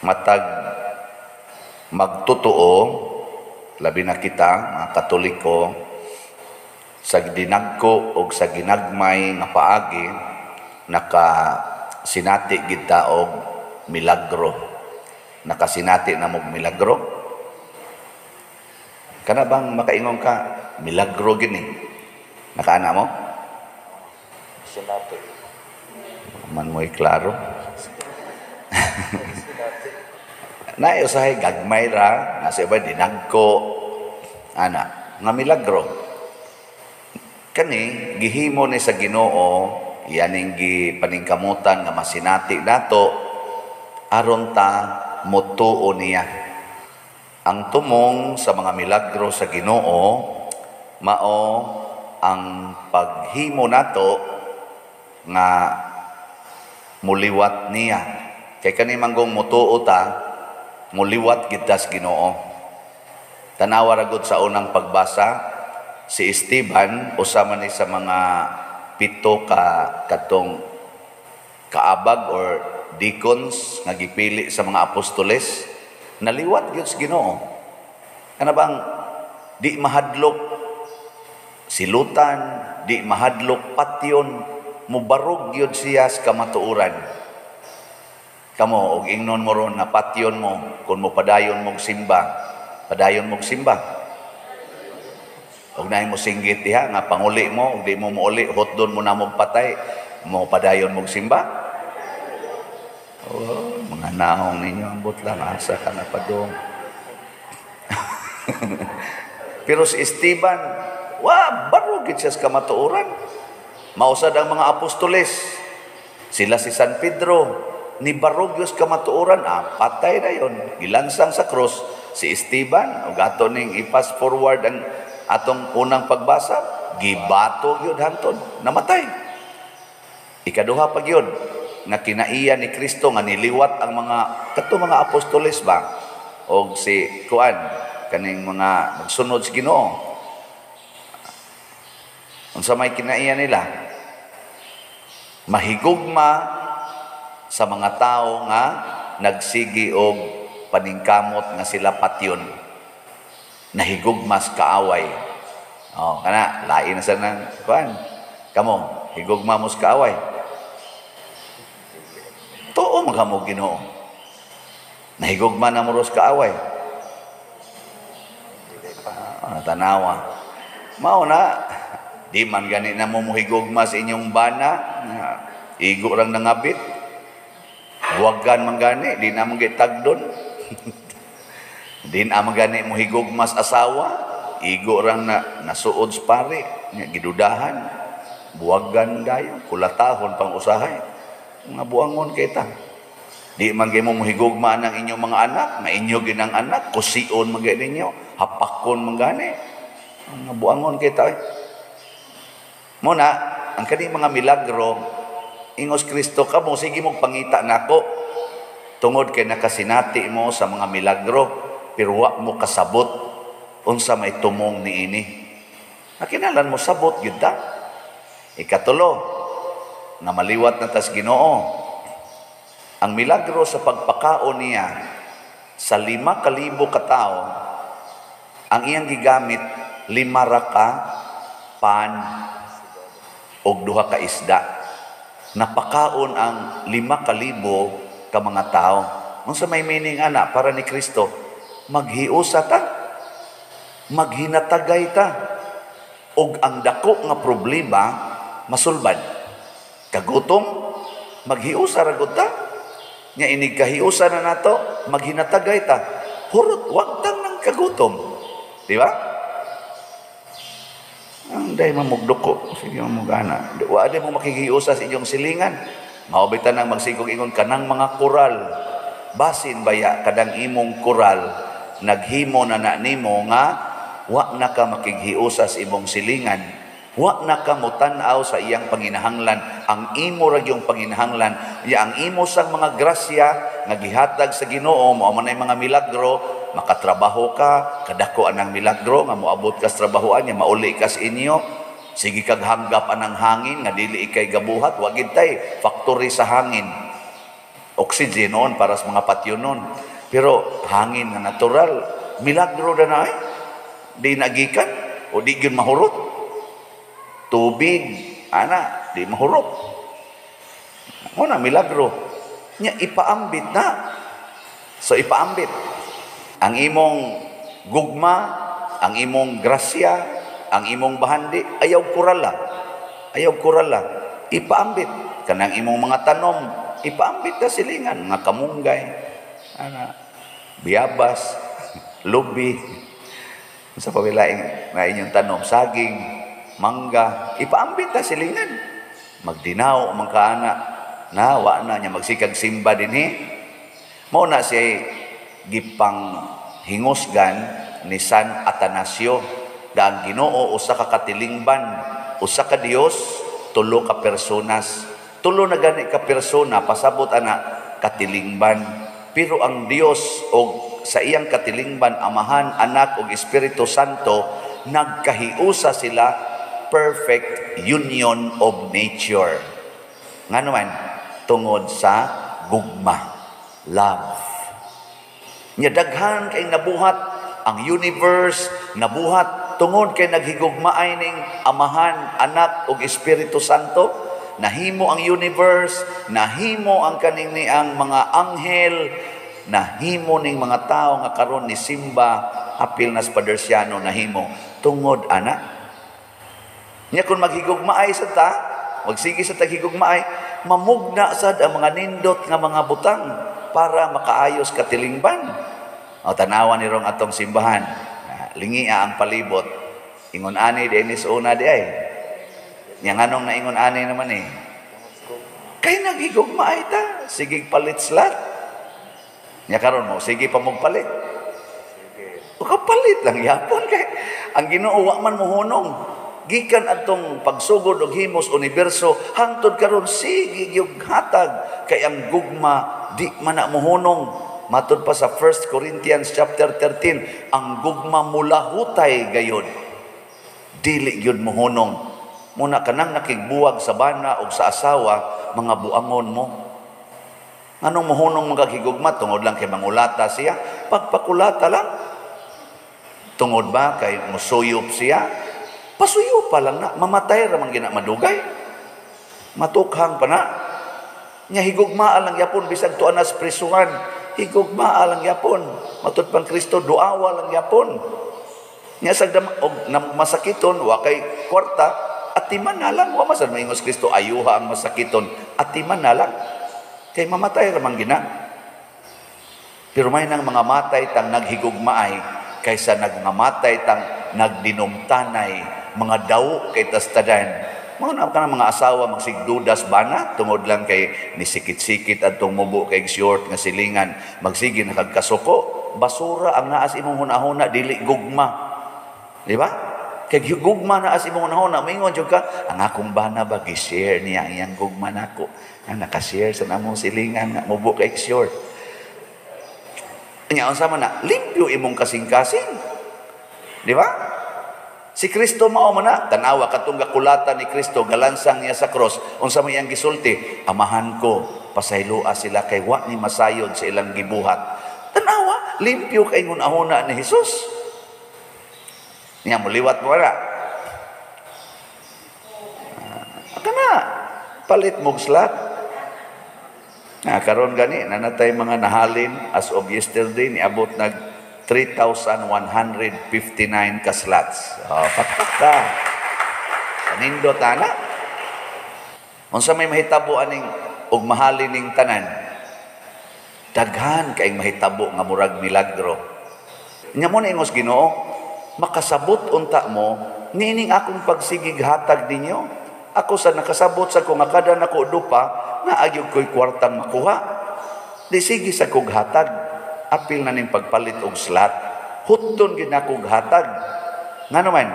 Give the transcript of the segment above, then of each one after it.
Matag magtotoo, labi na kita mga Katoliko, sa dinagko og sa ginagmay nga paagi naka sinati gid ta og milagro. Nakasinati na mog milagro. Kana bang makaingon ka milagro gini? Nakaana mo? Sinati. Man mo'y klaro. Sinati. Na usahay gagmay ra, nasa iba dinagko ana nga milagro. Kani gihimo ni sa Ginoo, yaning gipaningkamutan nga masinati nato aron ta motuo niya. Ang tumong sa mga milagro sa Ginoo mao ang paghimo nato nga muliwat niya. Kay kani manggong mutuo ta, muliwat gid ta sa Ginoo. Tanawa ra gud sa unang pagbasa, si Esteban usa man ni sa mga pito ka katong kaabag or deacons nga gipili sa mga apostoles, naliwat gyud sa Ginoo. Kana bang di mahadlok silutan, di mahadlok patyon, mubarog gyud siya sa kamatuoran. Kamo og ingnon mo ron nga patyon mo kung mo padayon mog simba, padayon mog simba. Og naay mo singgit diha nga panguli mo, og di mo mouli, hotdon mo na mog patay, mo padayon mog simba. Oh, mga naong ninyo, ambot lang, asa ka na padong. Pero si Esteban, wa, barog gid siya sa kamatuoran. Mausad ang mga apostoles. Sila si San Pedro, ni barog sa kamatuoran, patay na yon. Gilansang sa krus si Esteban, ug ato ning i-fast forward ang atong unang pagbasa, gibato gyud hantod, namatay. Ikaduha pa gyud nga kinaiya ni Kristo nga niliwat ang mga kato mga apostoles ba og si kuan kaning mga nagsunod sa Ginoo. Unsa may kinaiya nila? Mahigugma sa mga tao nga nagsigi og paningkamot nga sila patyon. Nahigugma sa kaaway. Oh, kana lain na sa nang kuan. Kamo, higugma mo sa kaaway. Tuo man kamo Ginoo. Nahigugma na mo ros kaaway. Tanawa. Mao na, di man gani na mo mohigugma sa inyong bana, igo rang nangabit. Buwagan man gani, di na man gitagdon. Di na man gani mo higugma sa asawa, igo rang na nasuod sa pare, nya gidudahan. Buwagan dayon, kulatahon pang usahay. Mga buangon kita. Di man gyud mo mohigugma ng inyong mga anak, nga inyo ginang anak, kusion man gyud ninyo, hapakon man gani. Mga buangon kita. Muna, ang kani mga milagro, ingos Kristo kamo, sige mong pangita nako. Tungod kay nakasinati mo sa mga milagro, pero wa mo kasabot unsa may tumong niini. Nakinalan mo sabot gyud ta. Ikatulo, nga maliwat na tas Ginoo. Ang milagro sa pagpakaon niya sa 5,000 ka tawo, ang iyang gigamit 5 ra ka pan og 2 ka isda. Napakaon ang 5,000 ka mga tao. Unsa may meaning ana para ni Kristo? Maghiusa ta, maghinatagay ta, og ang dako nga problema masulbad. Kagutom, maghiusa ra gud ta. Nya inig kahiusa na nato, maghinatagay ta. Hurot, wag tang nang kagutom. Di ba? Ang day mamugduko, sige mamugana. Wa di mo makikiusa sa inyong silingan. Mao bitan nang magsigog ingon kanang mga koral. Basin baya kadang imong koral naghimo na na nimo nga wa na ka makighiusa sa imong silingan. Wa na ka motan-aw sa iyang panginahanglan. Ang imo ra gyung panginahanglan, ya ang imo sang mga grasya nga gihatag sa Ginoo, mao man ay mga milagro, makatrabaho ka, kadako anang milagro nga moabot ka sa trabahoan nya mauli ka sa inyo. Sige kag hanggap anang hangin nga dili ikay gabuhat, wa gid tay factory sa hangin. Oxygen noon para sa mga patyon noon. Pero hangin nga natural, milagro na na eh. Di nagikan o di gyud mahurot. Tubig, ana, di mahurot. Mo na milagro. Nya ipaambit na. So ipaambit ang imong gugma, ang imong grasya, ang imong bahandi, ayaw kurala. Ayaw kurala. Ipaambit kanang imong mga tanom, ipaambit na silingan, mga kamunggay, ana, biyabas, lubi, sa pawilaing na inyong tanom, saging, mangga, ipaambit na silingan. Magdinaw man kaana, na wa na niya magsikag simba dinhi. Mao na siya gipang hingusgan ni San Atanasio da ang Ginoo usa ka katilingban, usa ka Dios, tulo ka personas. Tulo na gani ka persona, pasabot ana katilingban. Pero ang Dios og sa iyang katilingban, Amahan, Anak ug Espiritu Santo, nagkahiusa sila, perfect union of nature. Ngano man? Tungod sa gugma, love. Nya daghan kay nabuhat ang universe, nabuhat tungod kay naghigugmaay ning Amahan, Anak ug Espiritu Santo. Nahimo ang universe, nahimo ang kaning ni ang mga anghel, nahimo ning mga tao nga karon ni simba apil na sa Padersiano, nahimo tungod ana. Nya kung maghigugmaay sa ta, magsige sa taghigugmaay, mamugna sad ang mga nindot nga mga butang para makaayos katilingban. O tanawan ni rong atong simbahan, lingia ang palibot. Ingon ani dinis una di ay. Nya nganong naingon ani naman eh? Kay naghigugmaay ta, sige palit slat. Nya karon mo sige pa mogpalit. O kapalit lang yapon kay ang Ginoo wa man mohunong. Gikan atong pagsugod og himos universo hangtod karon sige gyud hatag kay ang gugma di man na mohunong. Matud pa sa 1 Corinthians chapter 13, ang gugma mulahutay gayod. Dili gyud mohunong. Muna kanang nakigbuwag sa bana og sa asawa, mga buangon mo. Anong mohunong mga higugma? Tungod lang kay mangulata siya. Pagpakulata lang. Tungod ba kay musuyop siya? Pasuyo pa lang na. Mamatay ra man gina madugay. Matukhang pa na. Nya higugmaa lang yapon bisag tuan nas prisuhan. Higugmaa lang yapon. Matud pang Kristo, duawa lang yapon. Nya sagdam og masakiton wa kay kwarta, atiman na lang. Wa masad maingos Kristo ayuha ang masakiton, atiman na lang. Kay mamatay ra man gina. Pero may nang mga matay tang naghigugmaay kaysa nagmamatay tang nagdinumtanay, mga daw kay tastadan. Mga na ka mga asawa magsigdudas bana tungod lang kay nisikit-sikit adtong mubo kay short nga silingan, magsige na kag kasuko, basura ang naas imong hunahuna, dili gugma. Di ba? Kay gugma na as imong hunahuna, maingon jud ka, ang akong bana ba gi-share niya ang iyang gugma nako. Ang naka-share sa namong silingan nga mubo kay short. Nya unsa man na, limpyo imong kasing-kasing. Di ba? Si Kristo mao man na, tanawa katong gakulata ni Kristo, galansang niya sa cross, unsa may iyang gisulti? Amahan ko, pasayloa sila kay wa ni masayod sa ilang gibuhat. Tanawa, limpyo kay ngunahuna ni Jesus. Niya muliwat mo ara. Kana palit mog slat. Na karon gani nanatay mga nahalin as of yesterday niabot nag 3,159 ka slots. Oh, pakpak ta. Kanindot ana. Unsa may mahitabo aning og mahalin ning tanan? Daghan kaayong mahitabo nga murag milagro. Nya mo na ingos Ginoo, makasabot unta mo niining akong pagsigig hatag ninyo. Ako sa nakasabot sa ko nga kada nako dupa, naagyog ko'y kwartang makuha. Di sige sa kog hatag, apil na ning pagpalit og slot. Hutton gid na kog hatag. Ngano man?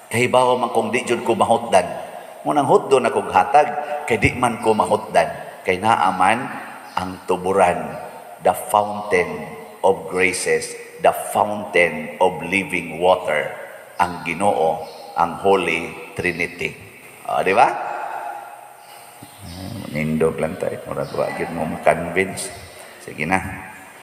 Kahibaw man kung di jud ko mahutdan. Munang hutdon na kog hatag, kay di man ko mahutdan. Kay naa man ang tuburan, the fountain of graces, the fountain of living water, ang Ginoo, ang Holy Trinity. O, di ba? Ah, nindog lang tayo. Murag wa gyud mo ma-convince. Sige na.